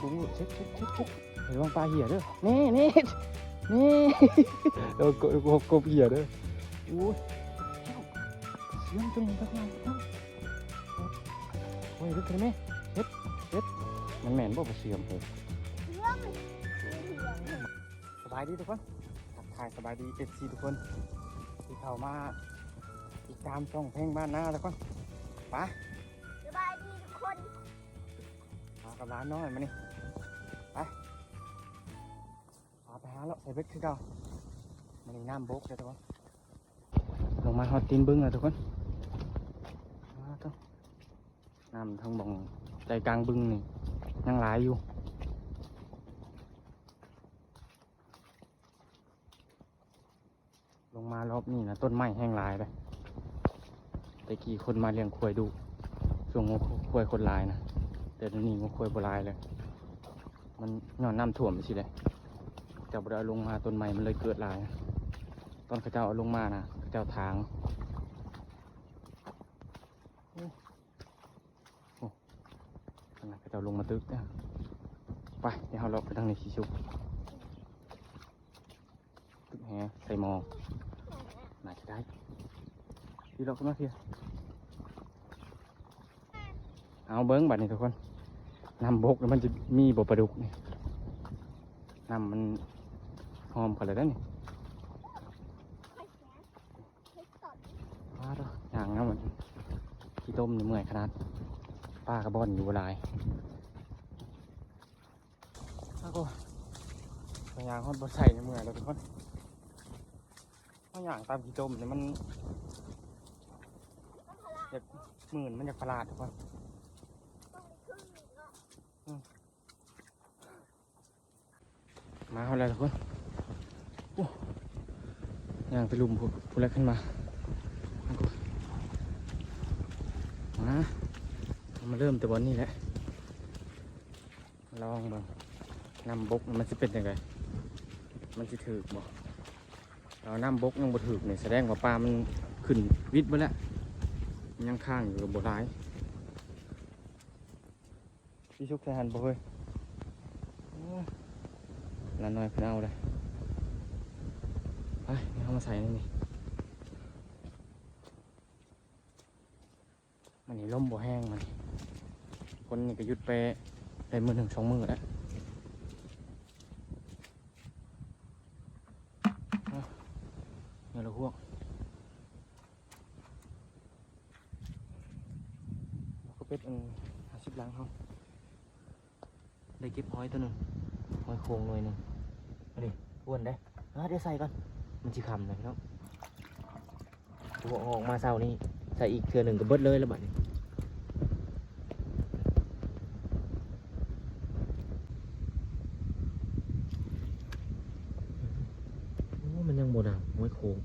ກຸ້ງ ເຊັດ ເຊັດ ເຊັດ ເຊັດ ລະວັງປາເຫຍເດີ ນີ້ ນີ້ ນີ້ ລະວັງກົບ ກົບເຫຍເດີ. ໂອ້ຍ ເຊື່ອມຕົວນີ້ບັກໃຫຍ່ ໂອ້ຍ ເຮັດ ເຮັດ ມັນແມ່ນບໍ່ ປາເຊື່ອມເອີຍ? ສະບາຍດີທຸກຄົນ ທັກທາຍສະບາຍດີ ເອັຟຊີ ທຸກຄົນ ທີ່ເຂົ້າມາຕິດຕາມຊ່ອງແພງບ້ານນາ ທຸກຄົນ. ໄປ ສະບາຍດີທຸກຄົນ ມາກັບຫຼານນ້ອຍມື້ນີ້ ໄປ ພາໄປຫາເລາະໃສ່ເບັດຄືເກົ່າ. ມື້ນີ້ນ້ຳບົກເດີທຸກຄົນ ລົງມາຮອດຕີນບຶງແລ້ວທຸກຄົນ. ອ້າໂທ້ ນ້ຳທາງບ່ອງໃຈກາງບຶງນີ້ຍັງຫຼາຍຢູ່. ລົງມາລອບນີ້ນະ ຕົ້ນໄມ້ແຮງຫຼາຍເດ້. ແຕ່ກີ້ຄົນມາລ້ຽງຄວາຍດຸ ຊ່ວງງົວຄວາຍຄົນຫຼາຍນະ ແຕ່ດຽວນີ້ງົວຄວາຍບໍ່ຫຼາຍເລີຍ ມັນຍ້ອນນ້ຳຖ້ວມຊີ້ແຫຼະ. ເຂົາເຈົ້າບໍ່ໄດ້ເອົາລົງມາ ຕົ້ນໄມ້ມັນເລີຍເກີດຫຼາຍ. ຕອນເຂົາເຈົ້າເອົາລົງມານະ ເຂົາເຈົ້າຖາງ ໂອ້ ໂອ້ ອັນນັ້ນເຂົາເຈົ້າລົງມາຕຶກເດ້. ໄປ ດຽວເຮົາເລາະໄປທາງນີ້ຊິສຸກ. ຕຶກແຫໃສ່ໝໍ່ ໜ້າຈະໄດ້. ພີ່ເລາະຂຶ້ນມາເພຍ. ເອົາເບິ່ງບາດນີ້ທຸກຄົນ ນ້ຳບົກມັນຈະມີບໍ່ປາດຸກນີ້? ນ້ຳມັນຫອມເຂົ້າແລ້ວເດ້ນີ້. ອ້າໂທ້ ຍ່າງນຳມັນ ຂີ້ຕົມນີ້ເມື່ອຍຂະໜາດ ປາກະບ່ອນຢູ່ບໍ່ຫຼາຍ. ອ້າໂທ້ ຍ່າງຮອດບ່ອນໃສ່ນີ້ເມື່ອຍແລ້ວທຸກຄົນ. ເຮົາຍ່າງຕາມຂີ້ຕົມນີ້ມັນຢາກມື່ນ ມັນຢາກພະລາດທຸກຄົນ. ມາຮອດແລ້ວທຸກຄົນ. ໂອ້ ຍ່າງໄປລຸ່ມພຸ້ນ ພຸ້ນແຫຼະຂຶ້ນມາ. ມາ ເຮົາມາເລີ່ມແຕ່ບ່ອນນີ້ແຫຼະ ລອງເບິ່ງ ນ້ຳບົກມັນຊິເປັນຈັ່ງໃດ ມັນຊິຖືກບໍ່? ຖ້ານ້ຳບົກຍັງບໍ່ຖືກນີ້ ສະແດງວ່າປາມັນຂຶ້ນວິດເບິດແລ້ວ ຍັງຄ້າງຢູ່ກໍບໍ່ຫຼາຍ. ຊິສຸກໃສ່ຫັ້ນບໍ່ເຮີ້ຍ? ໂອ້ຍ ຫຼານນ້ອຍເພິ່ນເອົາເລີຍ. ໄປ ເຮົາມາໃສ່ໃນນີ້. ມື້ນີ້ລົມບໍ່ແຮງ ມື້ນີ້ ຝົນນີ້ກໍຢຸດໄປໄດ້ມື້ໜຶ່ງສອງມື້ແລ້ວ. ເອົາ ແນວລະຫວກ ແລ້ວກໍເປັດອັນຫ້າສິບຫຼັງເຮົາ ໄດ້ເກັບຫອຍໂຕໜຶ່ງ ຫອຍໂຂ່ງໜ່ວຍໜຶ່ງ. ອັນນີ້ ອ້ວນເດ້. ອ່າ ດຽວໃສ່ກ່ອນ ມັນຊິຄ່ຳແລ້ວພີ່ນ້ອງ. ອອກມາເຊົ້ານີ້ ໃສ່ອີກເທື່ອໜຶ່ງກໍເບິດເລີຍລະບາດນີ້. ໂອ້ ມັນຍັງບໍ່ໜາວ ຫອຍໂຂ່ງ.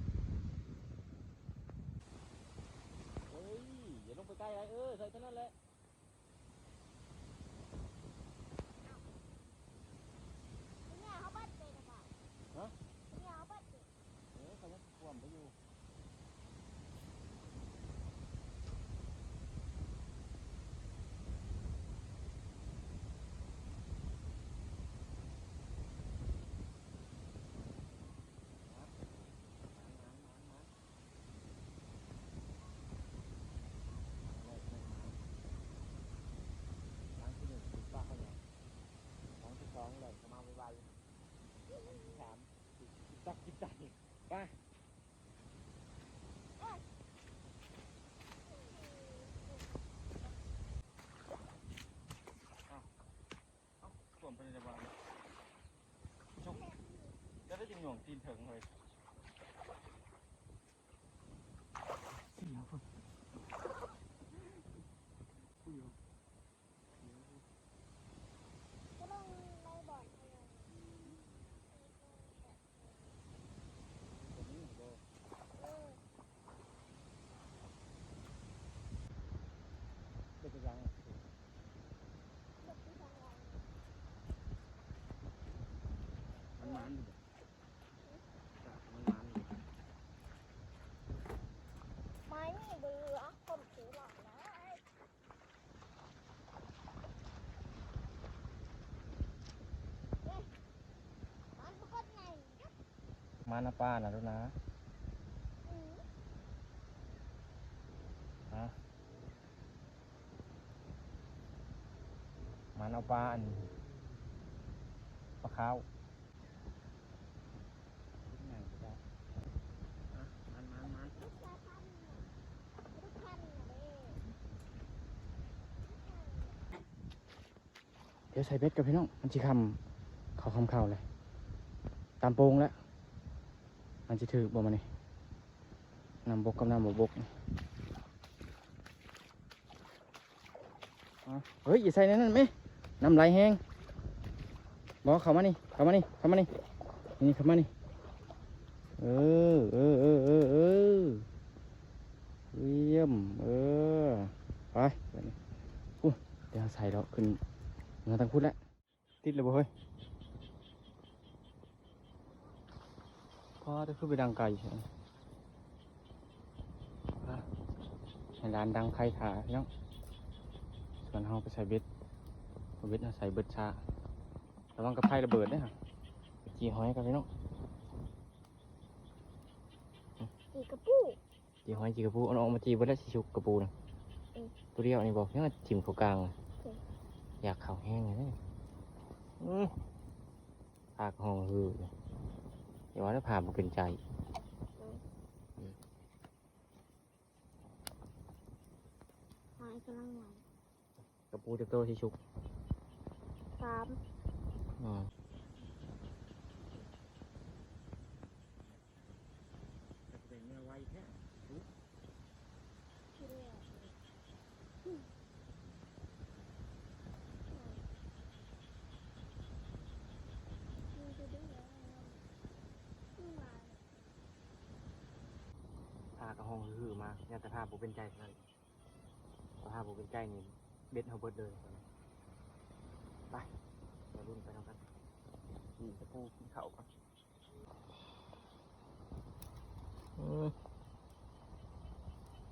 ເອີຍ ຢ່າລົງໄປໃກ້ຫຼາຍ ເອີ ໃສ່ເທົ່ານັ້ນແຫຼະ. ເອີ ເຂົາຍັງຂວ້ຳໄປຢູ່. ເອົ້າ ຖ້ວມໄປໃນບ້ານ ຈຸກ ຈະໄດ້ຈຶ່ງຫຍອງຕີນເຖິງເລີຍ. ມັນໝານຢູ່ບໍ່? ມານເອົາປານະລູກນາ ຮະ ມານເອົາປາ ອັນ ປາຂາວ. ດຽວໃສ່ເບັດກ່ອນພີ່ນ້ອງ ມັນຊິຄ່ຳ ເຂົ້າຄ່ຳເຂົ້າແລ້ວ ຕາມໂປ່ງແລ້ວ ມັນຊິຖືກບໍ່ມື້ນີ້ ນ້ຳບົກກັບນ້ຳບໍ່ບົກ. ເອີຍ ຢ່າໃສ່ໃນນັ້ນແມ ນ້ຳໄຫຼແຮງ. ບໍ່ ເຂົ້າມານີ້ ເຂົ້າມານີ້ ເຂົ້າມານີ້ ນີ້ ເຂົ້າມານີ້ ເອີ ເອີ ເອີ ເອີ ເອີ ຢ້ຽມ ເອີ ໄປ ບາດນີ້ ໂອ້ຍ ດຽວໃສ່ດອກ ຂຶ້ນເມືອທາງພຸ້ນແຫຼະ. ຕິດແລ້ວບໍ່ເຮີ້ຍ? ພໍແຕ່ຄືໄປດັງໄກແທ້ ໃຫ້ຫຼານດັງໄຟຖ້າພີ່ນ້ອງ ສ່ວນເຮົາໄປໃສ່ເບັດ ເອົາເບັດມາໃສ່ເບິດຊາ ລະວັງກັບໄຟລະເບີດເດີ ຈີ່ຫອຍກ່ອນພີ່ນ້ອງ ຈີ່ກະປູ. ຈີ່ຫອຍຈີ່ກະປູ ເອົາອອກມາຈີ່ເບິດແລ້ວ ຊິສຸກກະປູນະ ອືມ ໂຕດຽວນີ້ບໍ່ ຍັງຖິ້ມເຂົ້າກາງ ຢາກເຂົ້າແຮງເລີຍ ອືມ ປາກະຮ້ອງຮື ຢ່າວ່າແຕ່ປາບໍ່ເປັນໃຈ ອືມ ຫອຍກຳລັງໃຫຍ່. ກະປູຈັກໂຕຊິສຸກ? ສາມ ອືມ ເປັນແນວໄວແທ້ ສຸກ ປາກະຮ້ອງຮືມາ ຢ້ານແຕ່ປາບໍ່ເປັນໃຈເທົ່ານັ້ນ. ຖ້າບໍ່ເປັນໃຈນີ້ເບັດເຮົາເບິດເລີຍ. ໄປ ໄປລຸ້ນໄປນຳກັນ ກິນກະປູ ກິນເຂົ້າກ່ອນ. ອືມ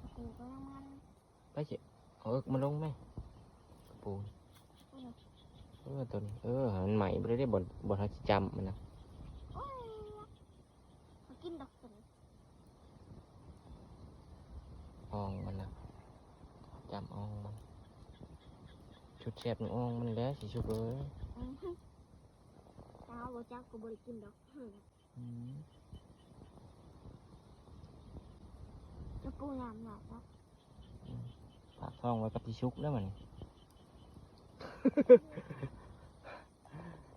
ກະປູກຳລັງມານະ ໄປຊິ ເອົາເອິກມາລົງແມ ກະປູ ເອີ ໂຕນີ້ ເອີ ໃຫ້ມັນໄໝ້ໄປເລີຍເດ້ ບ່ອນ ບ່ອນເຮົາຊິຈ້ຳມັນນະ. ໂອ້ຍ ບໍ່ກິນດອກໂຕນີ້. ອ່ອງມັນນະ ຈຳອ່ອງມັນ ຊຸດແຊບນີ້ອ່ອງມັນແຫຼະຊິສຸກເອີຍ. ອືມ ຖ້າເຮົາບໍ່ຈັບກໍບໍ່ໄດ້ກິນດອກ. ອືມ ກະປູງາມຫຼາຍເນາະ. ອືມ ຝາກທ້ອງໄວ້ກັບທີ່ສຸກແລ້ວບັດນີ້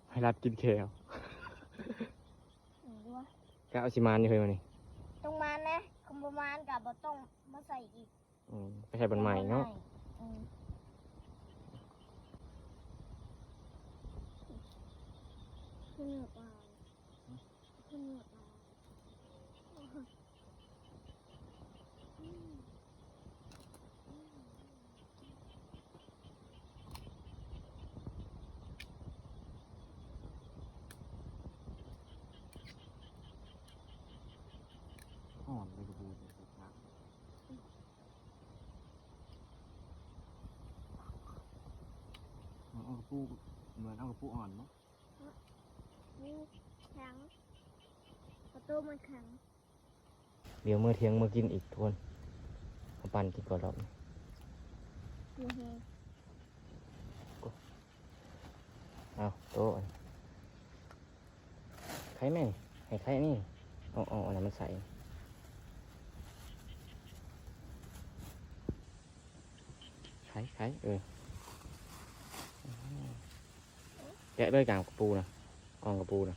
ໃຫ້ລັດກິນແຂ້ວ. ເອີ ກະເອົາຊິມານຢູ່ເຮີ້ຍມື້ນີ້ ຕ້ອງມານແຫຼະ ຄັນບໍ່ມານກະບໍ່ຕ້ອງມາໃສ່ອີກ. ອືມ ໄປໃສ່ບ່ອນໃໝ່ເນາະ. ອືມ ຂຶ້ນເໜືອປາ ຂຶ້ນເໜືອປາ. ອ່ອນເລີຍກະປູ ເອົາກະປູ ເໝືອນເອົາກະປູອ່ອນເນາະ. ອືມ ແຂງ ປະຕູມັນແຂງ. ດຽວມື້ທ່ຽງມາກິນອີກທຸກຄົນ ມາປັ່ນກິນກ່ອນລອບນີ້. ເອົາໂຕະ ໄຂແມ່ ໃຫ້ໄຂນີ້ ເອົາ ເອົາອັນນັ້ນມາໃສ່ ໄຂ ໄຂ ເອີ ແກະເລີຍກາງກະປູນະ ອ່ອງກະປູນະ.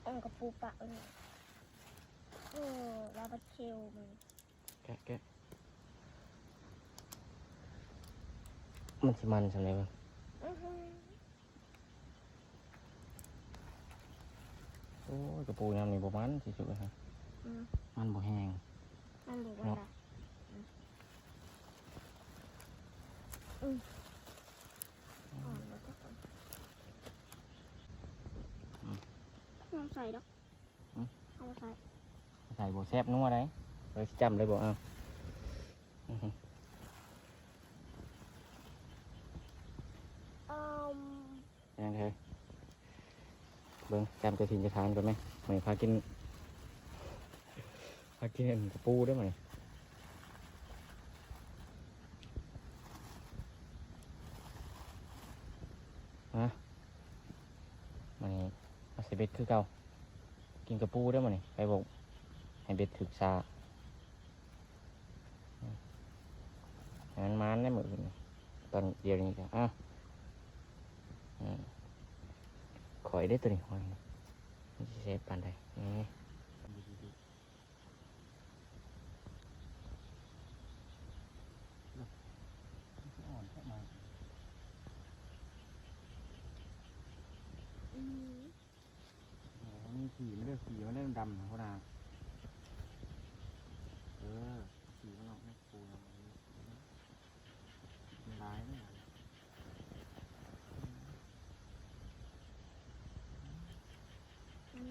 ອ່ອງກະປູປະເອີຍ ເອີ ລາວບັດເຄວມັນ. ແກະ ແກະ ມັນຊິມັນສ່ຳໃດວະ? ອື ໂອ້ຍ ກະປູຍາມນີ້ບໍ່ມັນຊິສຸກເລີຍ. ອື ມັນບໍ່ແຮງ ມັນບໍ່ວ່າ ເນາະ. ອື ອື ອ່ອນແລ້ວກໍອ່ອນ ອື ລອງໃສ່ດອກ. ຫຶ ເອົາມາໃສ່ ໃສ່ບໍ່ແຊບນົວໃດ. ເອີ ຊິຈ້ຳເລີຍບໍ່? ເອົາ ອື ເປັນຫຍັງເຮີ້ຍ? ເບິ່ງ ຈຳເຈົ້າຖິ່ນເຈົ້າຖານກ່ອນແມະ ມື້ນີ້ພາກິນ ພາກິນອັນກະປູເດີ້ມື້ນີ້ ຮະ ມື້ນີ້ມາໃສ່ເບັດຄືເກົ່າ ກິນກະປູເດີ້ມື້ນີ້ ໃຜບອກໃຫ້ເບັດຖືກສາ ໃຫ້ມັນໝານແດ່ມື້ອື່ນ ຕອນດຽວນີ້ກະ ອ້າວ ອືມ ຂ້ອຍເດ້ໂຕນີ້ ມັນຊິແຊບປານໃດ ນີ້ ອືມ ໂອ້ ນີ້ຂີ້ມັນເດີ້ ຂີ້ມັນເດີ້ ດຳ ຫົວໜ້າ ເອີ ຂີ້ມັນອອກ ປູນຳ ມັນຫຼາຍເດ້ ອືມ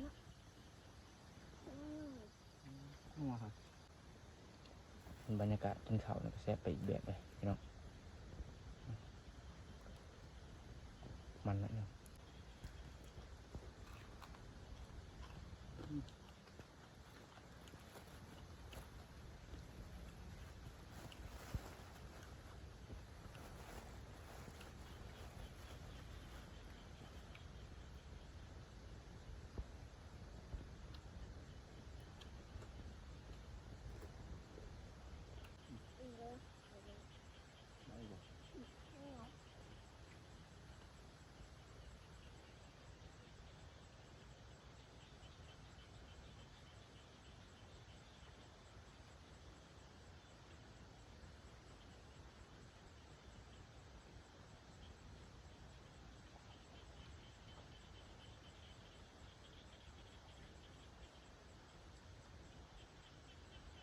ນັວ ບັນຍາກາດກິນເຂົ້ານີ້ກະແຊບໄປອີກແບບເລີຍພີ່ນ້ອງ ມັນນະ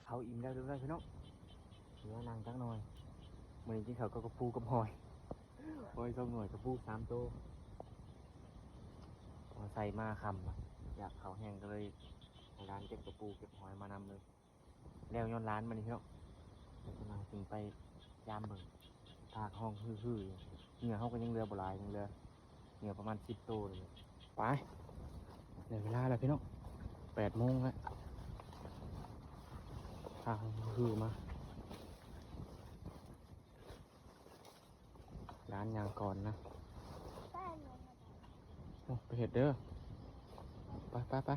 ເຂົ້າອີ່ມແລ້ວເດີພີ່ນ້ອງ ເຫຼືອນັ່ງຈັກໜ່ອຍ ມື້ນີ້ກິນເຂົ້າກັບກະປູກັບຫອຍ ຫອຍສອງໜ່ວຍ ກະປູສາມໂຕ ເອົາໃສ່ມາຄ່ຳ ຢາກເຂົ້າແຮງ ກະເລີຍໃຫ້ຫຼານເກັບກະປູເກັບຫອຍມານຳເລີຍ ແລ້ວຍ້ອນຫຼານມື້ນີ້ພີ່ນ້ອງ ກຳລັງຊິໄປຍາມເບິ່ງ ພາກຮ້ອງຮືໆ ເຫຍື່ອເຮົາກະຍັງເຫຼືອບໍ່ຫຼາຍ ຍັງເຫຼືອ ເຫຍື່ອປະມານສິບໂຕນີ້ແຫຼະ ໄປ ໄດ້ເວລາແລ້ວພີ່ນ້ອງ ແປດໂມງແລ້ວ ພາກຮ້ອງຮືໆມາ ຫຼານຍ່າງກ່ອນນະ ໂອ້ ໄປເຮັດເດີ ໄປ ໄປ ໄປ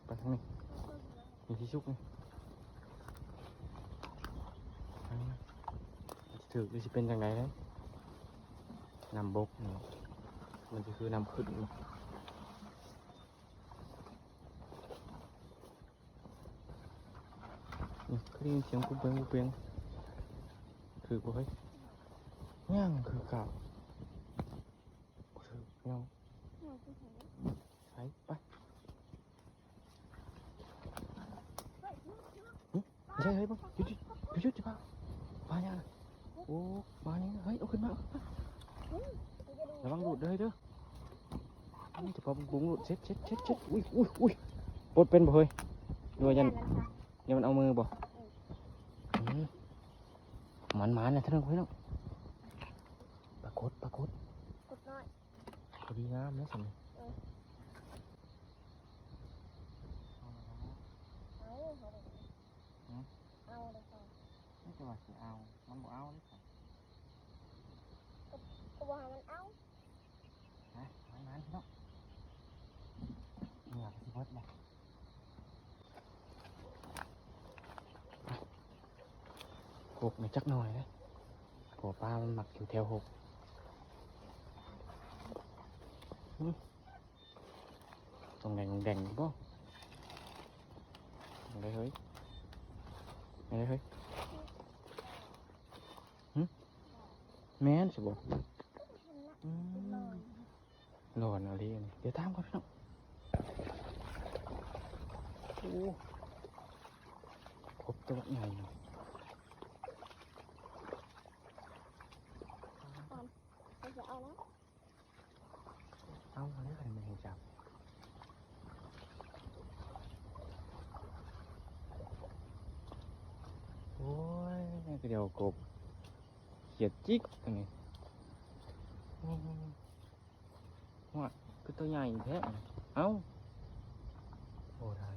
ໄປທາງນີ້ ມີທີ່ສຸກນີ້ ຖືກຫຼືຊິເປັນຈັ່ງໃດເດ້ ນ້ຳບົກນີ້ ມັນຊິຄືນ້ຳຂຶ້ນ ນີ້ ຄືໄດ້ຍິນສຽງປຸ້ງເປັງປຸ້ງເປັງ ຖືກບໍ່ເຮີ້ຍ ຍັງຄືເກົ່າ ບໍ່ຖືກ ຍັງ ໃສ ໄປ ຫຶ ບໍ່ໃຊ່ ເຮີ້ຍ ບໍ່ ຢຸດ ຢຸດ ຢຸດ ຢ່າພາ ປາຫຍັງ ໂອ້ ປາຫຍັງ ເຮີ້ຍ ເອົາຂຶ້ນມາ ເອົາຂຶ້ນມາ ລະວັງຫຼຸດເດີ ເຮີ້ຍ ເດີ ນີ້ຈະພໍບຸ້ງໆ ຫຼຸດ ເຊັດ ເຊັດ ເຊັດ ເຊັດ ອຸ້ຍ ອຸ້ຍ ອຸ້ຍ ປົດເປັນບໍ່ເຮີ້ຍ ຫຼືວ່າຢ້ານ ຢ້ານມັນເອົາມືບໍ່ ອືມ ໝານໆ ນະ ເທື່ອໜຶ່ງພີ່ນ້ອງ ປາກົດ ປາກົດ ກົດນ້ອຍ ພໍດີງາມເດ້ຊັ້ນ ເອີ ເອົາ ເອົາ ຫື ເອົາເດີ ນີ້ແຕ່ວ່າຊິເອົາ ມັນບໍ່ເອົາເດ້ຊັ້ນ ກະ ກະບໍ່ໃຫ້ມັນເອົາ ຮະ ມັນ ມັນເນາະ ເຫຍື່ອກະຊິເບິດແລ້ວ ກົກນີ້ຈັກໜ່ອຍເດ້ ເພາະວ່າປາມັນມັກຢູ່ແຖວຫົກ ຫຶ ຕ້ອງແດງ ແດງບໍ່ ຈັ່ງໃດເຮີ້ຍ ຈັ່ງໃດເຮີ້ຍ ຫຶ ແມ່ນຊິບໍ່ ອືມ ຫຼອນອີ່ຫຼີ ດຽວຕາມກ່ອນພີ່ນ້ອງ ໂອ້ ກົບໂຕບັກໃຫຍ່ ເອົາແລ້ວ ເອົາແລ້ວ ຄັນແມ່ນຈັບ ໂອ້ຍ ກະດຽວກົບ ຂຽດຈິກອັນນີ້ ໂອ້ຍ ຫວາຍ ຄື ຕົວໃຫຍ່ແທ້. ເອົ້າ ໂອ້ ໄດ້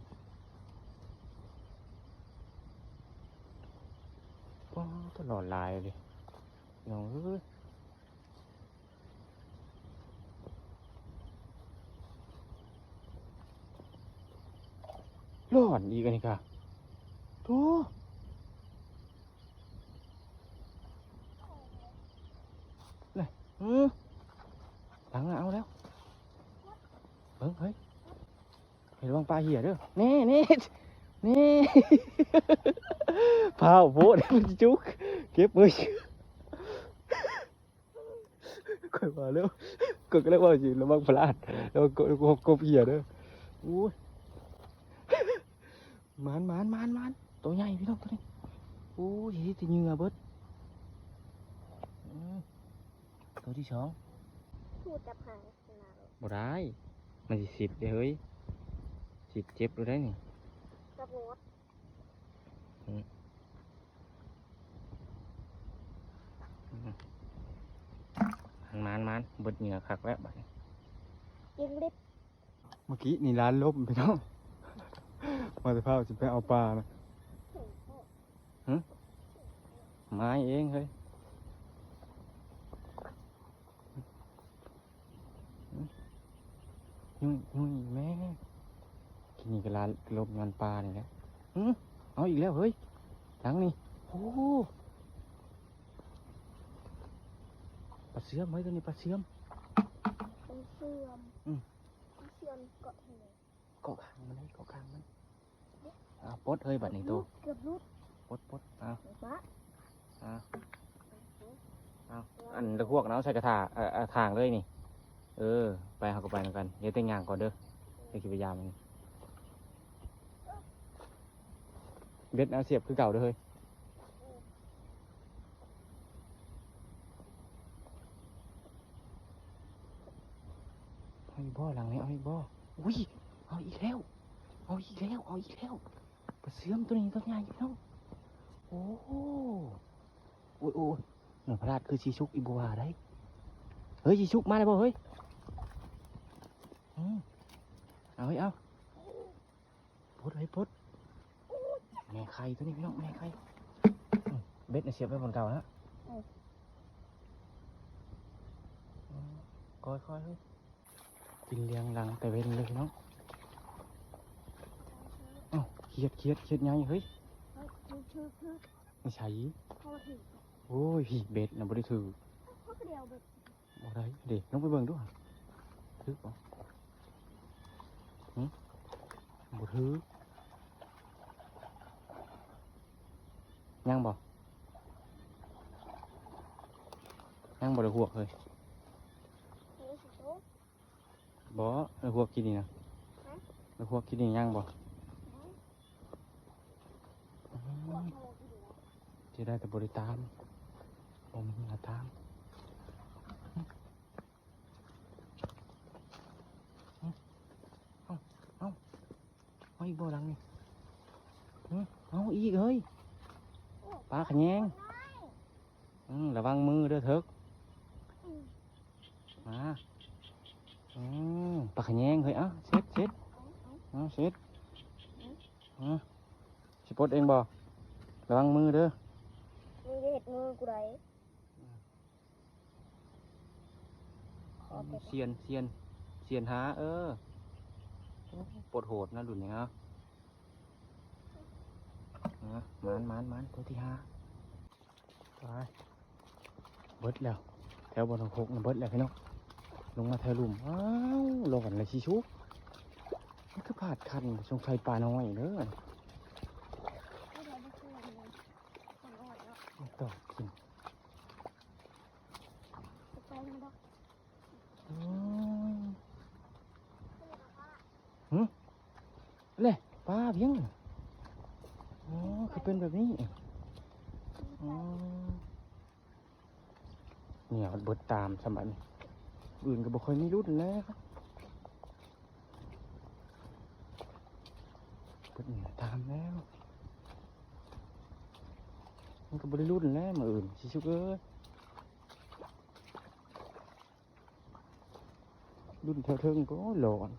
ປ້າ ຕະຫຼອດຫຼາຍເດ ນ້ອງເອີຍ. ຫຼອດອີກອັນນີ້ກະ ໂທ້ ນີ້ ອື ຫຼັງນະ ເອົາແລ້ວ ເບິ່ງເຮີ້ຍ ໃຫ້ລະວັງປາເຫຍເດີ ແນ່ ແນ່ ແນ່ ພ້າວໂພດ ມັນຊິຈຸກ ເກັບເລີຍ. ຂ້ອຍວ່າແລ້ວ ຂ້ອຍກະເລີຍວ່າຊິລະວັງພະລາດ ລະວັງກົບ ກົບເຫຍເດີ. ໂອ້ຍ ໝານ ໝານ ໝານ ໝານ ໂຕໃຫຍ່ພີ່ນ້ອງໂຕນີ້. ໂອ້ຍ ເຮັດແຕ່ເຫຍື່ອເບິດ. ອື ໂຕທີສອງ ຂູດຈັບຫາງ ບໍ່ໄດ້ ມັນຊິຊິດເດ້ເຮີ້ຍ ຊິດເຈັບໂລດໄດ໋ນີ້ ກະໂພດ. ອື ອື ໝານ ໝານ ໝານ ເບິດເຫຍື່ອຄັກແລ້ວບາດນີ້ ຈິງລິບ. ເມື່ອກີ້ນີ້ລານລົ້ມພີ່ນ້ອງ ວ່າແຕ່ພ້າວຊິໄປເອົາປານະ ຫຶ ມາເອງເຮີ້ຍ. ຫຍຸ້ງ ຫຍຸ້ງແມ່ ກິນນີ້ກະລານ ລົມງານປານີ້ແຫຼະ. ຫຶ ເອົາອີກແລ້ວເຮີ້ຍ ຫຼັງນີ້. ໂອ້ ປາເຊື່ອມເຮີ້ຍ ໂຕນີ້ປາເຊື່ອມ ປາເຊື່ອມ. ອື ປາເຊື່ອມເກາະ ເກາະຄາງມັນເດ້ ເກາະຄາງມັນ. ເອົາ ປົດເຮີ້ຍ ບາດນີ້ໂຕ ເກືອບຫຼຸດ ປົດ ປົດ ເອົາ ເອົາ ເອົາ ອັນລະຫວກນະ ເອົາໃສ່ກະຖາ ເອີ ຖາງເລີຍນີ້. ເອີ ໄປ ເຮົາກະໄປນຳກັນ ຢ່າແຕ່ຍ່າງກ່ອນເດີ ເຮົາຊິໄປຢາມມັນ. ເບັດເອົາສຽບຄືເກົ່າເດີເຮີ້ຍ. ເອົາອີກບໍ່ ຫຼັງນີ້ເອົາອີກບໍ່? ອຸ້ຍ ເອົາອີກແລ້ວ ເອົາອີກແລ້ວ ເອົາອີກແລ້ວ. ປາເຊື່ອມໂຕນີ້ໂຕໃຫຍ່ພີ່ນ້ອງ. ໂອ້ ໂອ້ຍ ໂອ້ຍ ໜ້ອຍພະລາດຄືຊິສຸກອີກບໍ່ວ່າໄດ໋. ເຮີ້ຍ ຊິສຸກມາແລ້ວບໍ່ເຮີ້ຍ? ອື ເອົາເຮີ້ຍ ເອົາ ປົດເຮີ້ຍ ປົດ. ແມ່ໄຂ່ໂຕນີ້ພີ່ນ້ອງ ແມ່ໄຂ່. ອື ເບັດນະສຽບໄວ້ບ່ອນເກົ່ານະ. ເອີ ອື ຄ່ອຍໆເຮີ້ຍ. ກິນລຽງຫຼັງແຕ່ເວັນເລີຍພີ່ນ້ອງ. ເອົ້າ ຂຽດ ຂຽດ ຂຽດໃຫຍ່ເຮີ້ຍ. ເອີ ຖືກ ຖືກ ຖືກ ໃສ? ໂອ້ຍ ເບັດນະບໍ່ໄດ້ຖືກ. ບໍ່ໄດ້ເດ ລົງໄປເບິ່ງດູ ຖືກບໍ່? ຫຶ ບໍ່ຖືກ. ຍັງບໍ່? ຍັງບໍ່ໄດ້ຫວກເຮີ້ຍ. ບໍ່ ໄດ້ຫວກກິນນີ້ນະ. ຮະ? ໄດ້ຫວກກິນນີ້ຍັງບໍ່? ຍັງ. ອືມ ເສຍດາຍແຕ່ບໍ່ໄດ້ຕາມ ບໍ່ມີເຫຍື່ອຕາມ. ເອົ້າ ເອົ້າ ເອົາອີກບໍ່ຫຼັງນີ້? ຫຶ ເອົາອີກເຮີ້ຍ ປາຂະແຍງ. ອືມ ລະວັງມືເດີເຖິກ. ອືມ ມາ. ອືມ ປາຂະແຍງເຮີ້ຍ. ເອົ້າ ເຊັດ ເຊັດ. ເອົ້າ ເຊັດ. ອືມ ຊິປົດເອງບໍ່? ລະວັງມືເດີ. ມຶງຢ່າເຮັດມືກູໄດ໋. ອືມ ສຽນ ສຽນ ສຽນຫາ. ເອີ ປົດໂຫດນະລຸ້ນນີ້ເນາະ. ມາ ມານ ມານ ມານ ຕົວທີຫ້າ. ໄປ ເບິດແລ້ວ ແຖວບ່ອນຫົກນະເບິດແລ້ວພີ່ນ້ອງ. ລົງມາແຖວລຸ່ມ ອ້າວ ຮ້ອນແລ້ວຊິສຸກ. ມັນຄືພາດຄັນ ສົງໄສປານ້ອຍເດີ. ຕອກກິນ. ໂອ້ຍ ຫຶ ແລະ ປາພຽງ. ອໍ ຄືເປັນແບບນີ້. ອໍ ເໜຍວເບິດຕາມສຳບັດນີ້ ອື່ນກໍບໍ່ຄ່ອຍມີລຸ້ນແລ້ວ. ເບິດຕາມແລ້ວ ມັນກໍບໍ່ໄດ້ລຸ້ນແລ້ວມື້ອື່ນຊິສຸກເອີຍ. ລຸ້ນແຖວເທິງກໍຫຼອດ.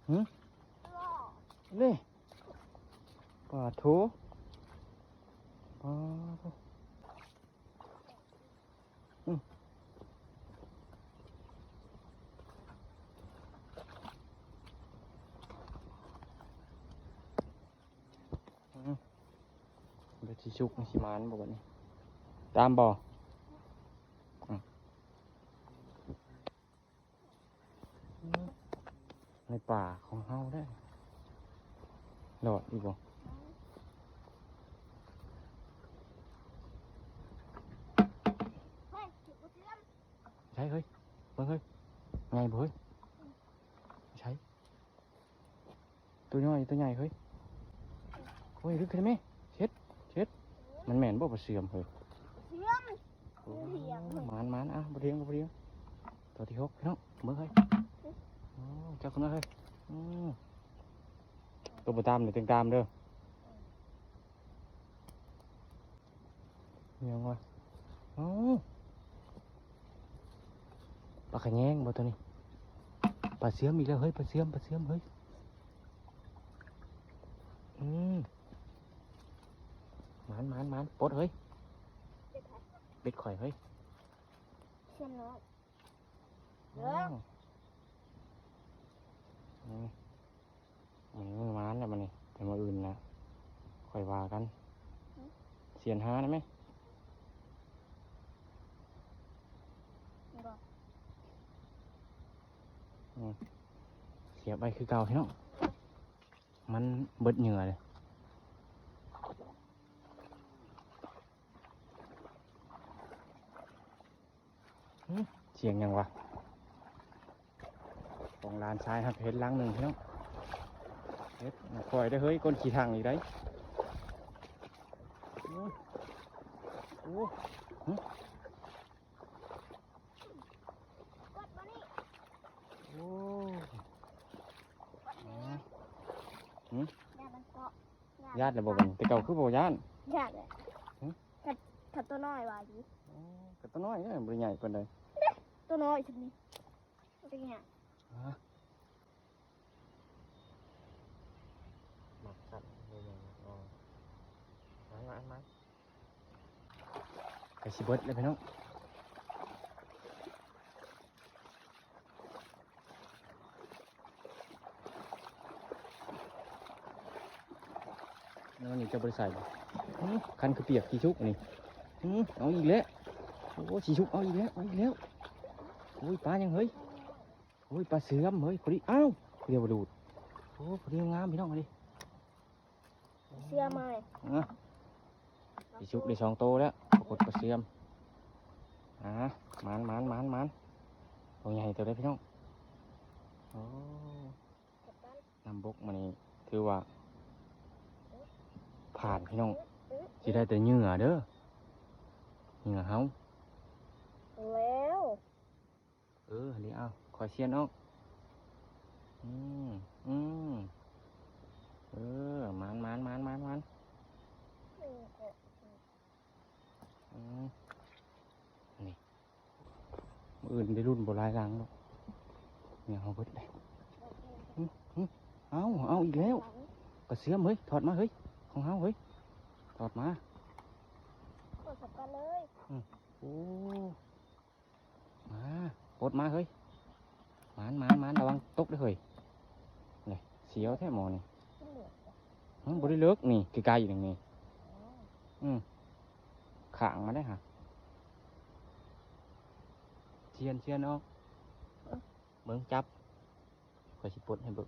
ຫຶ? ນີ້ ປາໂທ ປາໂທ. ອືມ ອືມ ເບິ່ງຊິສຸກ ມັນຊິໝານບໍ່ບັດນີ້? ຕາມບໍ່? ອືມ. ໃນປ່າຂອງເຮົາເດ້ ລອດຢູ່ບໍ່? ໃຊ່ເຮີ້ຍ ເບິ່ງເຮີ້ຍ ໃຫຍ່ບໍ່ເຮີ້ຍ? ໃຊ່ ຕົວນ້ອຍຕົວໃຫຍ່ເຮີ້ຍ. ໂອ້ຍ ລຶກຂຶ້ນແມ່ ເຊັດ ເຊັດ. ມັນແມ່ນບໍ່ປາເຊື່ອມເຮີ້ຍ? ປາເຊື່ອມ. ໂອ້ ມັນຫຼຽງເຮີ້ຍ ໝານໆ. ອ່ະ ບໍ່ຫຼຽງກໍບໍ່ຫຼຽງ. ຕົວທີຫົກພີ່ນ້ອງ ເບິ່ງເຮີ້ຍ. ໂອ້ ຈັບຂຶ້ນມາເຮີ້ຍ. ອືມ ຕົວບໍ່ຕາມນີ້ ເຕັງຕາມເດີ. ອີຫຍັງວະ? ເອົ້າ ປາຂະແຍງບໍ່ຕົວນີ້? ປາເຊື່ອມອີກແລ້ວເຮີ້ຍ ປາເຊື່ອມ ປາເຊື່ອມເຮີ້ຍ. ອືມ ໝານ ໝານ ໝານ ປົດເຮີ້ຍ. ເບັດຂ້ອຍເຮີ້ຍ ເຊື່ອມນ້ອຍ. ເອີ ອືມ ອືມ ມາແລ້ວບັດນີ້ ແຕ່ມື້ອື່ນນະ ຄ່ອຍວ່າກັນ. ຫຶ? ສຽນຫາໄດ້ໄໝ? ບໍ່. ອືມ ສຽບໄວ້ຄືເກົ່າພີ່ນ້ອງ ມັນເບິດເຫຍື່ອເລີຍ. ຫຶ ສຽງຫຍັງວະ? ຂອງຫຼານຊາຍເຮົາເຮັດຫຼັງໜຶ່ງພີ່ນ້ອງ. ເຮັດ ຄ່ອຍເດີເຮີ້ຍ ກົ້ນຂີ້ຖັງອີກໄດ໋. ໂອ້ ໂອ້ ຫຶ ໂອ້ ຫຶ ຢ້ານມັນເກາະ. ຢ້ານແລ້ວບໍ່ບັດນີ້? ແຕ່ເກົ່າຄືບໍ່ຢ້ານ? ຢ້ານແຫຼະ. ຫຶ ຄັນ ຄັນຕົວນ້ອຍວ່າຢູ່. ອໍ ກໍຕົວນ້ອຍເດ້ ບໍ່ໄດ້ໃຫຍ່ປານໃດ. ຕົວນ້ອຍຊຳນີ້ ບໍ່ໄດ້ຫຍັງ. ຮະ ມັກສັດ ບໍ່ແມ່ນມັກງໍ. ມາ ມາ ມາ. ໃກ້ຊິເບິດແລ້ວພີ່ນ້ອງ. ແລ້ວນີ້ເຈົ້າບໍ່ໄດ້ໃສ່ບໍ່? ຫຶ ຄັນຄືປຽກຂີ້ຊຸກນີ້. ຫຶ ເອົາອີກແລ້ວ. ໂອ້ ຂີ້ຊຸກເອົາອີກແລ້ວ ເອົາອີກແລ້ວ. ໂອ້ຍ ປາຫຍັງເຮີ້ຍ? ໂອ້ຍ ປາເຊື່ອມເຮີ້ຍ. ພໍດີ ອ້າວ ດຽວບໍ່ດູດ. ໂອ້ ພໍດີງາມພີ່ນ້ອງ. ພໍດີ ເຊື່ອມ. ອ່ະ ຊິສຸກໄດ້ສອງໂຕແລ້ວ ປາກົດປາເຊື່ອມ. ອ່າ ໝານ ໝານ ໝານ ໝານ. ໂຕໃຫຍ່ເຕີບເດ້ພີ່ນ້ອງ. ໂອ້ ນ້ຳບົກມື້ນີ້ຖືວ່າຜ່ານພີ່ນ້ອງ. ຊິໄດ້ແຕ່ເຫຍື່ອເດີ ເຫຍື່ອເຮົາ. ແລ້ວ ເອີ ອັນນີ້ ເອົາ ຂ້ອຍສຽນອອກ. ອືມ ອືມ ເອີ ໝານ ໝານ ໝານ ໝານ ໝານ. ອືມ ນີ້ ມື້ອື່ນໄດ້ລຸ້ນບໍ່ຫຼາຍຫຼັງດອກ. ເຫຍື່ອເຮົາເບິດເດ້. ຫຶ ຫຶ ເອົາ ເອົາອີກແລ້ວ. ປາເຊື່ອມເຮີ້ຍ ຖອດມາເຮີ້ຍ ຂອງເຮົາເຮີ້ຍ ຖອດມາ. ອືມ ໂອ້ ມາ ປົດມາເຮີ້ຍ. ໝານ ໝານ ໝານ ລະວັງຕົກເດີເຮີ້ຍ. ນີ້ ສຽວແທ້ໝໍນີ້. ຫຶ ບໍ່ໄດ້ເລິກນີ້ ໃກ້ໆ ນີ້ ນີ້. ອືມ ຂ້າງມາໄດ້ຫາ. ສຽນ ສຽນອອກ. ເອີ ເບິ່ງ ຈັບ. ຂ້ອຍຊິປົດໃຫ້ເບິ່ງ.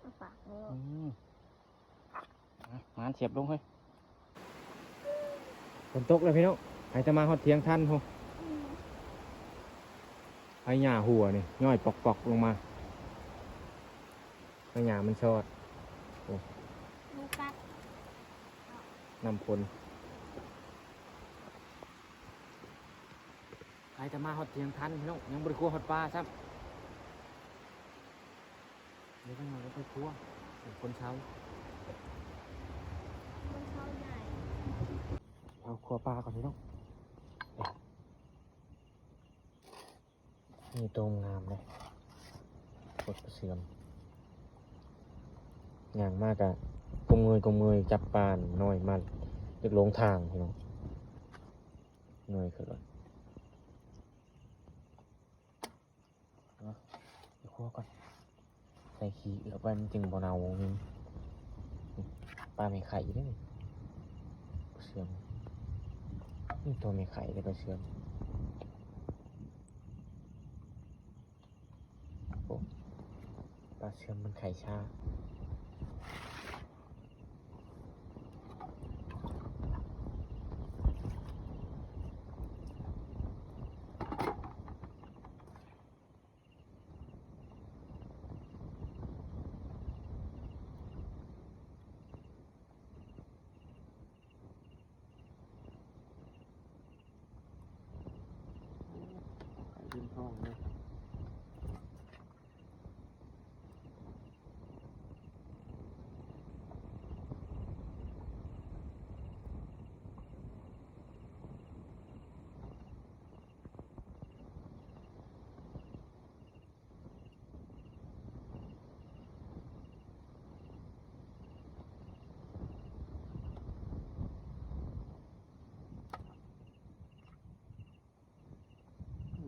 ອ້າປາກແລ້ວ. ອືມ ມາ ມາສຽບລົງເຮີ້ຍ. ຝົນຕົກແລ້ວພີ່ນ້ອງ ໃຜຈະມາຮອດທຽງທັນພຸ້ນ. ອືມ ໃບຫຍ້າຫົວນີ້ຍ້ອຍປອກໆລົງມາ. ໃບຫຍ້າມັນຊອດ. ໂອ້ ມັນກັດ ນ້ຳຝົນ. ໃຜຈະມາຮອດທຽງທັນພີ່ນ້ອງ ຍັງບໍ່ໄດ້ຄົວຮອດປາຊ້ຳ. ຈັກໜ່ອຍກໍໄປຄົວ ຄົນເຊົາ ຄົນເຊົາໃຫຍ່ ເອົາຄົວປາກ່ອນພີ່ນ້ອງ. ນີ້ໂຕງາມເດ້ ກົດປາເຊື່ອມ ຍ່າງມາກະກຸມເງຍກຸມເງຍ ຈັບປານ້ອຍມາ ຈາກຫຼົງທາງພີ່ນ້ອງ ເງຍຂຶ້ນກ່ອນ. ເອົາ ໄປຄົວກ່ອນ ໃສ່ຂີ້ເອືອບໄວ້ ມັນຈຶ່ງບໍ່ເນົ່າ. ນີ້ ປາແມ່ໄຂ່ເດ້ນີ້ ປາເຊື່ອມ ນີ້ໂຕແມ່ໄຂ່ເດ້ປາເຊື່ອມ. ໂອ້ ປາເຊື່ອມມັນໄຂ່ຊ້າ. ໄຂ່ເຕັມທ້ອງເລີຍ.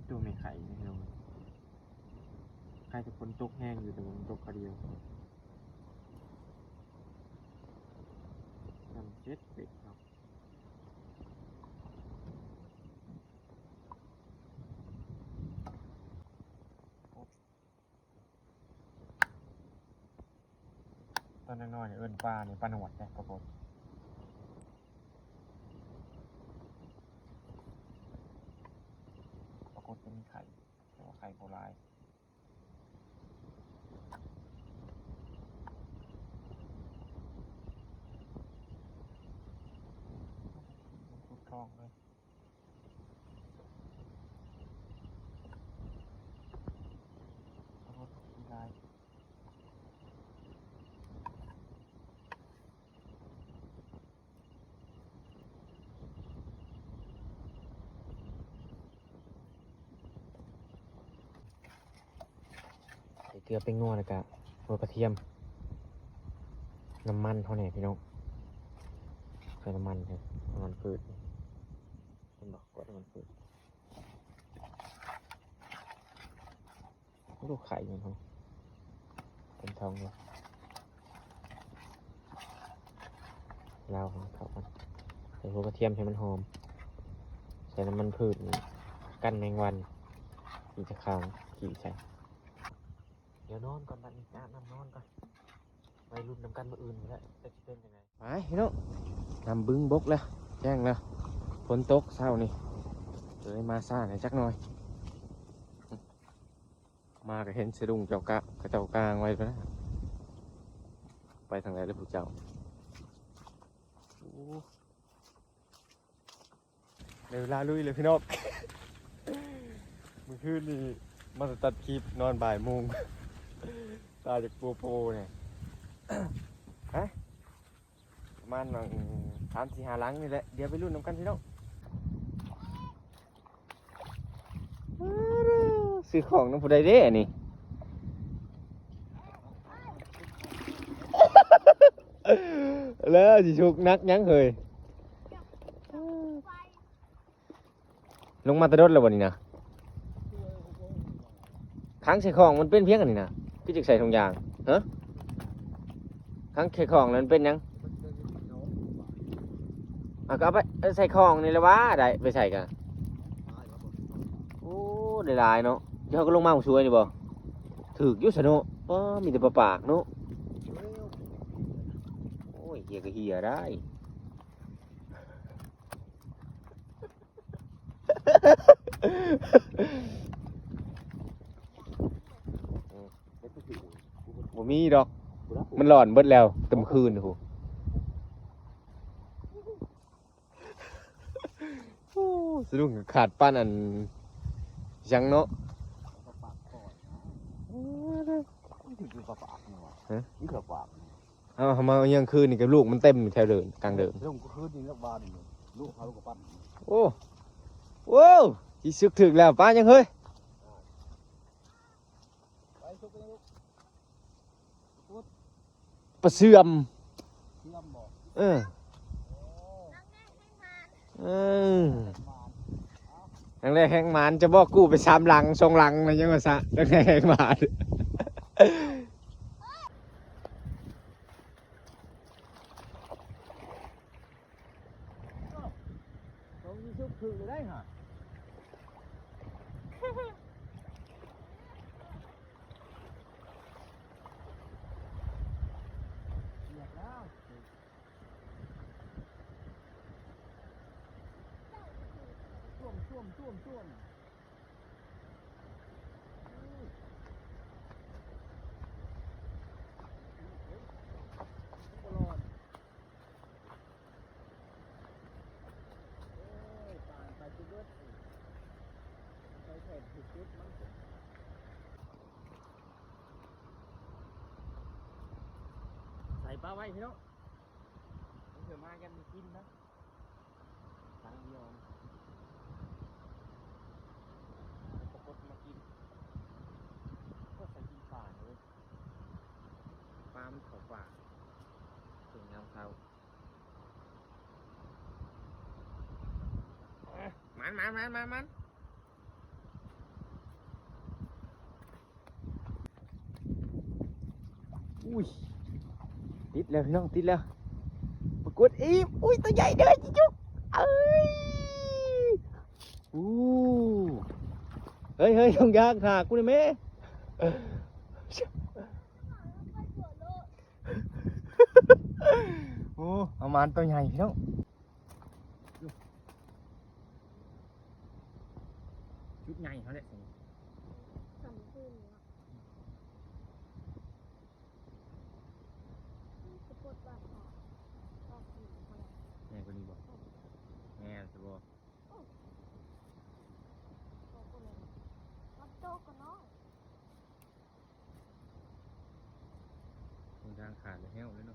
ໂຕແມ່ໄຂ່ນີ້ພີ່ນ້ອງ ໄຂ່ແຕ່ຝົນຕົກແຮງຢູ່ ແຕ່ວ່າມັນຕົກຄາວດຽວ ນຳເຈັດເປັດເນາະ. ຕອນນ້ອຍໆ ເອີ້ນປານີ້ປາໜວດເດ້ປາກົດ ປາກົດຈະມີໄຂ່ ແຕ່ວ່າໄຂ່ບໍ່ຫຼາຍ ມັນຂຸດທ້ອງເລີຍ. ໃສ່ເກືອແປ້ງນົວ ແລ້ວກະຫົວກະທຽມ ນ້ຳມັນເຮົາແດ່ພີ່ນ້ອງ ໃສ່ນ້ຳມັນ ນ້ຳມັນພືດ ເຫັນບໍ່ ກວດນ້ຳມັນພືດ. ໂອ້ ໄຂ່ມັນເນາະ ເຕັມທ້ອງເລີຍ ລາວເຂົ້າກັນ ໃສ່ຫົວກະທຽມໃຫ້ມັນຫອມ ໃສ່ນ້ຳມັນພືດນີ້ ກັນແມງວັນ ທີ່ຈະເຂົ້າ ຂີ້ໃສ່. ດຽວນອນກ່ອນ ບັດນີ້ອາບນ້ຳນອນກ່ອນ ໄວ້ລຸ້ນນຳກັນມື້ອື່ນພຸ້ນແຫຼະ ຈັກຊິເປັນຈັ່ງໃດ. ໄປພີ່ນ້ອງ ນ້ຳບຶງບົກແລ້ວ ແຈ້ງແລ້ວ ຝົນຕົກເຊົ້ານີ້ ເລີຍມາຊ້າແດ່ຈັກໜ່ອຍ ມາກໍເຫັນສະດຸ້ງເຈົ້າກະ ເຂົາເຈົ້າກາງໄວ້ແລ້ວນະ ໄປທາງໃດລະພວກເຈົ້າ. ໂອ້ ໄດ້ເວລາລຸຍແລ້ວພີ່ນ້ອງ ມື້ຄືນນີ້ມາແຕ່ຕັດຄລິບ ນອນບ່າຍໂມງ ຕາຈາກໂປໂປນີ້ ຮະ ປະມານສາມສີ່ຫ້າຫຼັງນີ້ແຫຼະ ດຽວໄປລຸ້ນນຳກັນພີ່ນ້ອງ. ຊື້ຂອງນຳຜູ້ໃດເດ້ອັນນີ້ ແລ້ວຊິຊຸກໜັກຫຍັງເຮີ້ຍ. ລົງມາແຕ່ດົນແລ້ວບໍ່ນີ້ນະ? ຂັງໃສ່ຂອງມັນເປັນພຽງອັນນີ້ນະ ຄືຈັກໃສ່ຖົງຢາງ ຮະ? ຂັງໃສ່ຂອງແລ້ວມັນເປັນຫຍັງ? ອາ ກໍເອົາໄປ ເອົາໃສ່ຂອງນີ້ແຫຼະຫວາ ໄດ້ໄປໃສ່ກະ ໂອ້ ໄດ້ຫຼາຍເນາະ. ເຮົາກໍລົງມາໝ່ອງສວຍນີ້ບໍ່? ຖືກຢູ່ຊະເນາະ. ປ້າ ມີແຕ່ປາປາກເນາະ. ໂອ້ຍ ເຫື່ອກໍເຫື່ອໄດ້. ບໍ່ມີດອກ ມັນຫຼອນເບິດແລ້ວ ແຕ່ມື້ຄືນພຸ້ນ. ໂອ້ ສະດຸ້ງຂາດປານອັນຫຍັງເນາະ. ປາກຄອນນະ ໂອ້ຍ ມັນຖືກຢູ່ປາກ ປາກນີ້ ມັນເຂືອກວ່າງ. ເອົາ ເຮົາມາເອົາຫຍັງຄືນນີ້ກັບລູກມັນເຕັມແຖວເດີ່ນ ກາງເດີ່ນ. ລົງກໍຄືນນີ້ລະບາດນີ້ ລູກເຮົາກໍປັນ. ໂອ້ ໂອ້ ຊິສຸກຖືກແລ້ວ ປາຫຍັງເຮີ້ຍ? ໄປສຸກໄປລູກ. ປາເຊື່ອມ. ເຊື່ອມບໍ່? ເອີ ເອີ ແຮງແລກແຮງໝານ ຈະບອກກູ້ໄປສາມຫຼັງ ສອງຫຼັງນະ ຍັງວ່າຊະ ແຮງແລກແຮງໝານ. ເອົາ ຂອງຢູ່ສຸກຖືກຢູ່ໄດ໋ຫະ. ໃສ່ປາໄວ້ພີ່ນ້ອງ ເພື່ອມາກັນກິນນະ ຄັ້ງດຽວ ປາກົດມາກິນ ກໍໃສ່ກິນປາເລີຍ. ປາມັນເຂົ້າປ່າ ເປັນຍາມເຊົ້າ. ມານ ມານ ມານ ມານ ມານ. ອຸ້ຍ ຕິດແລ້ວພີ່ນ້ອງ ຕິດແລ້ວ ປາກົດອີກ. ອຸ້ຍ ຕົວໃຫຍ່ເດີຈິຈຸກ ເອີຍ. ອູ້ ເຮີ້ຍ ເຮີ້ຍ ຖົງຢາງ ຖ້າກູແດ່ແມ້. ໂອ້ ເອົາມານໂຕໃຫຍ່ພີ່ນ້ອງ ຈຸດໃຫຍ່ເຮົາແຫຼະ. ສຳຄືນເນາະ ອືມ ສະປົດບາດເນາະ ອອກສີເທົ່າໃດ ໃຫຍ່ກວ່ານີ້ບໍ່? ອືມ ແມ່ນຊະບໍ່? ໂອ້ ໂຕກວ່ານີ້ ມັນໂຕກວ່ານ້ອງ ຄົນທາງຂາດແລ້ວແຫ້ວເລີຍເນາະ.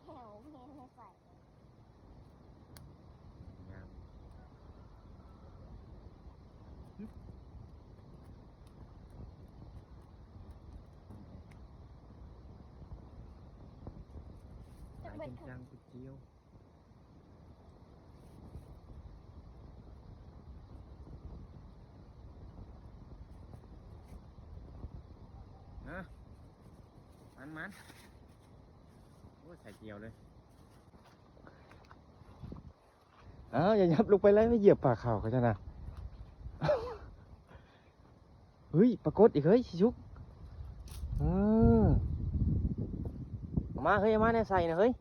ແຖວແມ່ນໃສ່ ງາມ ຈັກເບັດ ຈັງໆ ເປັນຈຽວ ນະ ມັນໆ. ໂອ້ຍ ໃສ່ກ່ຽວເລີຍ ອ້າວ ຢ່າຫຍັບລົງໄປເລີຍ ໄປຢຽບປາຂາວເຂົາເຈົ້ານະ. ເຮີ້ຍ ປາກົດອີກເຮີ້ຍ ຊິສຸກ ເອີ ເອົາມາເຮີ້ຍ ເອົາມາແນວໃສ່ນະເຮີ້ຍ.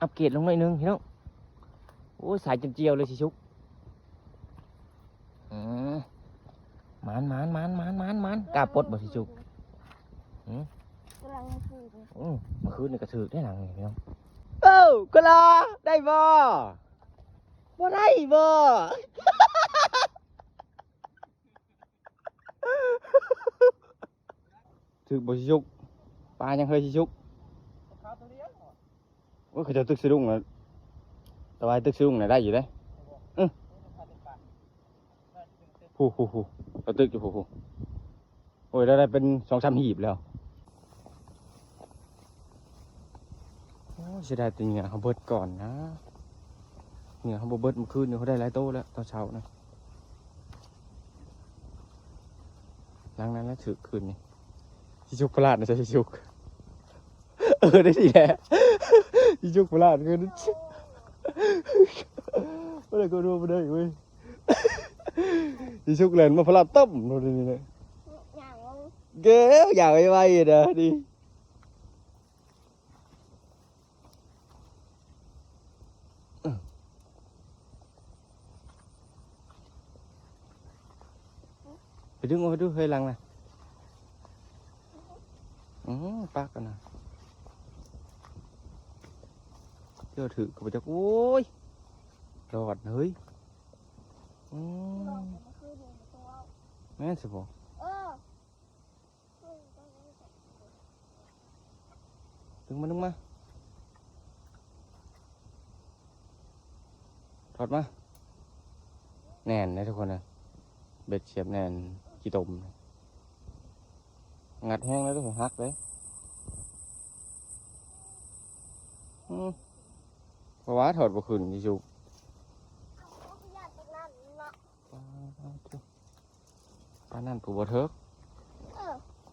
ອັບເກຣດລົງໜ້ອຍໜຶ່ງພີ່ນ້ອງ. ໂອ້ຍ ສາຍຈົນຈຽວເລີຍຊິສຸກ. ອືມ ມານ ມານ ມານ ມານ ມານ ກ້າປົດບໍ່ຊິສຸກ? ຫື ກຳລັງຄືນ ອືມ ມື້ຄືນນີ້ກໍຖືກໄດ໋ຫຼັງນີ້ພີ່ນ້ອງ. ເອີ ກະລາ ໄດ້ບໍ່? ບໍ່ໄດ້ບໍ່? ຖືກບໍ່ຊິສຸກ? ປາຫຍັງເຮີ້ຍຊິສຸກ? ໂອ້ຍ ເຂົາເຈົ້າຕຶກສະດຸ້ງນະ ແຕ່ວ່າຕຶກສະດຸ້ງນະໄດ້ຢູ່ເດ້. ອື ຜູ້ ຜູ້ ຜູ້ ເຂົາຕຶກຢູ່ຜູ້ ຜູ້. ໂອ້ຍ ລາວໄດ້ເປັນສອງສາມຮີບແລ້ວ. ໂອ້ຍ ເສຍດາຍແຕ່ເຫຍື່ອເຮົາເບິດກ່ອນນະ ເຫຍື່ອເຮົາບໍ່ເບິດ ມື້ຄືນນີ້ເຮົາໄດ້ຫຼາຍໂຕແລ້ວ ຕອນເຊົ້ານະ. ຫຼັງນັ້ນລະຖືກຄືນນີ້ ຊິສຸກພະລາດນະ ຊິສຸກ. ເອີ ໄດ້ນີ້ແຫຼະ ຊິສຸກພະລາດຄືນນີ້ ບໍ່ໄດ້ກໍຮູ້ບໍ່ໄດ້ເວີຍ. ຊິສຸກແລ່ນມາພະລາດຕົ້ມໂລດນີ້ນະ ຍ່າງລົງ ແກ້ວ ຢ່າໄວໆນະນີ້. ໄປດຶງອອກໄປດູເຮີ້ຍຫຼັງນະ. ອື ປາກກັນນະ ເຈົ້າຖືກກໍບໍ່ຈັກ. ໂອ້ຍ ລອດເຮີ້ຍ. ອື ແມ່ນຊະບໍ່? ເອີ ດຶງມາ ດຶງມາ ຖອດມາ. ແໜ້ນເດ້ທຸກຄົນເດີ ເບັດສຽບແໜ້ນຂີ້ຕົມ ງັດແຮງແລ້ວເດ້ ຫັກເດ້. ອືມ ເພາະວ່າຖອດບໍ່ຂຶ້ນຊິສຸກ. ປານນັ້ນຜູ້ບໍ່ເຖິກ. ເອີ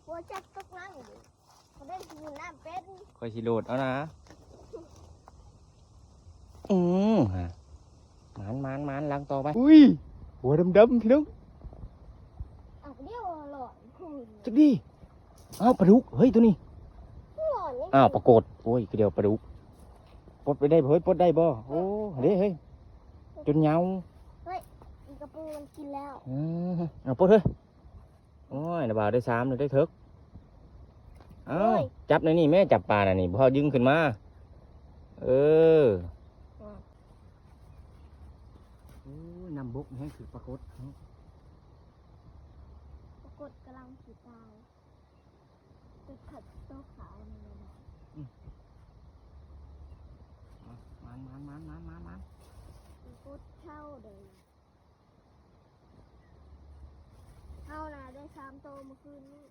ບໍ່ຈັກຕົກນ້ຳຢູ່ ເຂົາໄດ້ຢູ່ນ້ຳເປັນ ຂ້ອຍຊິໂດດເອົານະ. ອືມ ຫາ ໝານ ໝານ ໝານ ຫຼັງຕໍ່ໄປ. ອຸ້ຍ ຫົວດຳໆ ພີ່ນ້ອງ. ເອົາ ດຽວຫຼອນຄືນ ຈັກດີ. ອ້າວ ປາດຸກ ເຮີ້ຍ ໂຕນີ້. ຫຼອນຍັງ ອ້າວ ປາກົດ. ໂອ້ຍ ຄືດຽວປາດຸກ. ປົດໄປໄດ້ບໍ່ເຮີ້ຍ ປົດໄດ້ບໍ່? ໂອ້ ເດ້ເຮີ້ຍ ຈົນເຫຍົາ. ເຮີ້ຍ ອີກະປູມັນກິນແລ້ວ. ເອີ ເອົາປົດເຮີ້ຍ. ໂອ້ຍ ນະບ່າວ ໄດ້ສາມ ໄດ້ເຖິກ. ເອົ້າ ໂອ້ຍ ຈັບໃນນີ້ແມ້ ຈັບປານະນີ້ ບໍ່ເອົາດຶງຂຶ້ນມາ. ເອີ ອືມ ໂອ້ຍ ນ້ຳບົກແຮງຖືກປາກົດເນາະ. ປາກົດກຳລັງຊິຕາຍ ເປັນຂັດໂຕຂາວນີ້ແຫຼະ. ອືມ ມາ ມາ ມາ ປາກົດເຊົາເດີ. ເຮົານະໄດ້ສາມໂຕມື້ຄືນນີ້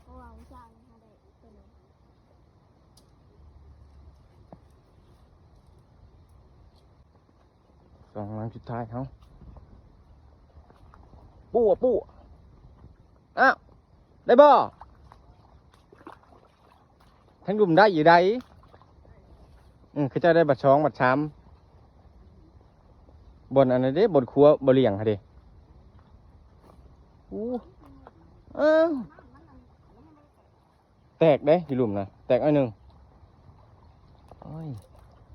ເພາະວ່າມື້ເຊົ້ານີ້ເຮົາໄດ້ໂຕໜຶ່ງ. ສອງຫຼັງສຸດທ້າຍເຮົາ. ປູ້ ປູ້ ອ້າວ ໄດ້ບໍ່? ທັງດຸ່ມໄດ້ຢູ່ໃດ. ອືມ ເຂົາເຈົ້າໄດ້ບັດສອງ ບັດສາມ ບ່ອນອັນນັ້ນເດ້ ບ່ອນຄົວບໍ່ລ້ຽງຫັ້ນເດ້. ໂອ້ ເອີ ແຕກເດ້ ຢູ່ລຸ່ມນະ ແຕກໜ້ອຍໜຶ່ງ. ໂອ້ຍ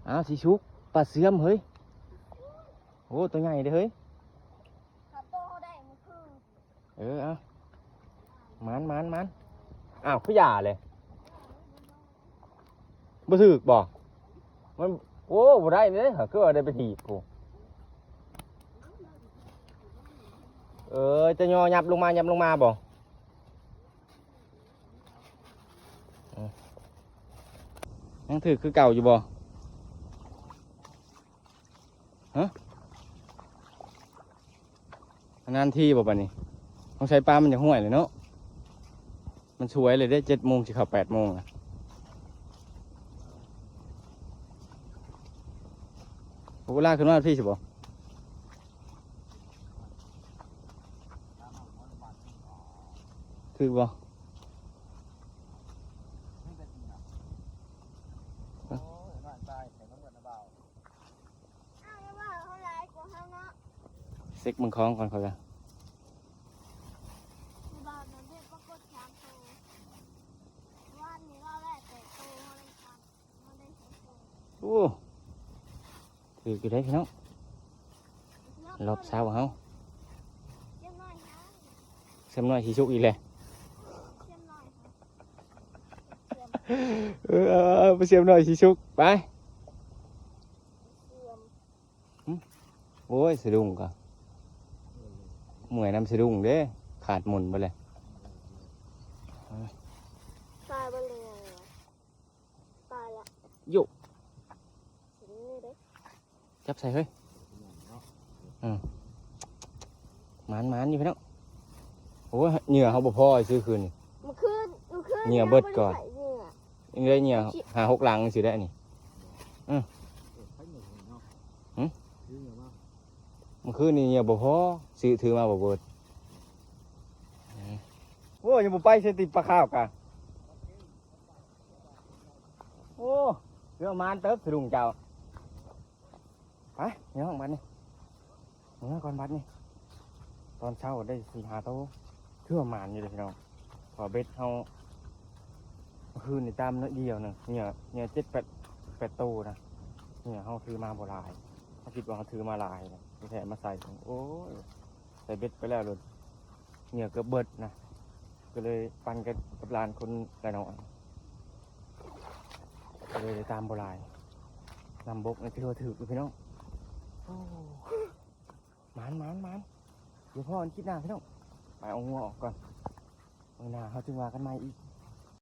ອ້າວ ຊິສຸກ ປາເຊື່ອມເຮີ້ຍ. ໂອ້ ໂຕໃຫຍ່ເດ້ເຮີ້ຍ. ເອີ ເອົາ ໝານ ໝານ ໝານ. ອ້າວ ຄືຢ່າເລີຍ ບໍ່ຖືກບໍ່? ມັນ ໂອ້ ບໍ່ໄດ້ເດ້ ຄືວ່າໄດ້ໄປຖີບພຸ້ນ. ເອີ ຈະຍໍຫຍັບລົງມາ ຫຍັບລົງມາບໍ່? ອືມ ຍັງຖືກຄືເກົ່າຢູ່ບໍ່? ຮະ ນານທີບໍ່ປານນີ້ ຕ້ອງໃຊ້ປາ ມັນຢາກຫ້ວຍເລີຍເນາະ. ມັນສວຍເລີຍເດ້ ເຈັດໂມງຊິເຂົ້າແປດໂມງລະ. ໂອ້ ລາກຂຶ້ນມາພີ້ຊິບໍ່? ຖືກບໍ່? ເຊັກເບິ່ງຂອງກ່ອນຂ້ອຍກະ. ໂອ້ ຖືກຢູ່ເດ້ພີ່ນ້ອງ ລອບເຊົ້າເຮົາ. ແຊມນ້ອຍຊິສຸກອີກແລ້ວ. ເອີ ເອົາ ເອົາ ປາເຊື່ອມນ້ອຍຊິສຸກ ໄປ. ຫຶ ໂອ້ຍ ສະດຸ້ງກະ ເມື່ອຍນຳສະດຸ້ງເດ້ ຂາດໝຸ່ນເບິດເລີຍ. ຕາຍເບິດເລີຍ ຕາຍລະ ໂຢ ຈັບໃສ່ເຮີ້ຍ. ອືມ ໝານໆ ຢູ່ພີ່ນ້ອງ. ໂອ້ຍ ເຫຍື່ອເຮົາບໍ່ພໍ ຊື້ຄືນນີ້ ມື້ຄືນ ມື້ຄືນ ເຫຍື່ອເບິດກ່ອນ ຍັງໄດ້ເຫຍື່ອຫ້າຫົກຫຼັງຈັ່ງຊີ້ໄດ໋ນີ້. ອືມ ຫຶ ມື້ຄືນນີ້ເຫຍື່ອບໍ່ພໍ ຊື້ ຖືມາບໍ່ເບິດ. ອືມ ໂອ້ຍ ຍັງບໍ່ໄປໃສ່ຕິ ປາຂາວກະ. ໂອ້ ເຮືອມານເຕີບ ສະດຸ້ງເຈົ້າ. ໄປພີ່ນ້ອງ ບັດນີ້ ເມືອກ່ອນບັດນີ້. ຕອນເຊົ້າໄດ້ສີ່ຫ້າໂຕ ຖືວ່າໝານຢູ່ເດ້ພີ່ນ້ອງ. ເພາະເບັດເຮົາມື້ຄືນນີ້ຕາມໜ້ອຍດຽວໜຶ່ງ ເຫຍື່ອ ເຫຍື່ອເຈັດແປດ ແປດໂຕນະ. ເຫຍື່ອເຮົາຖືມາບໍ່ຫຼາຍ ເຮົາຄິດວ່າເຮົາຖືມາຫຼາຍນະ ທີ່ແທ້ມາໃສ່ ໂອ້ຍ ໃສ່ເບັດໄປແລ້ວໂລດ ເຫຍື່ອເກືອບເບິດນະ. ກໍເລີຍປັ່ນກັນກັບຫຼານຄົນລະໜ້ອຍ ກໍເລີຍໄດ້ຕາມບໍ່ຫຼາຍ. ນ້ຳບົກນີ້ຖືວ່າຖືກຢູ່ພີ່ນ້ອງ. ໂອ້ ໝານ ໝານ ໝານ. ດຽວພໍ້ກັນຄລິບໜ້າພີ່ນ້ອງ ໄປເອົາງົວອອກກ່ອນ. ມື້ໜ້າເຮົາຈຶ່ງວ່າກັນໃໝ່ອີກ.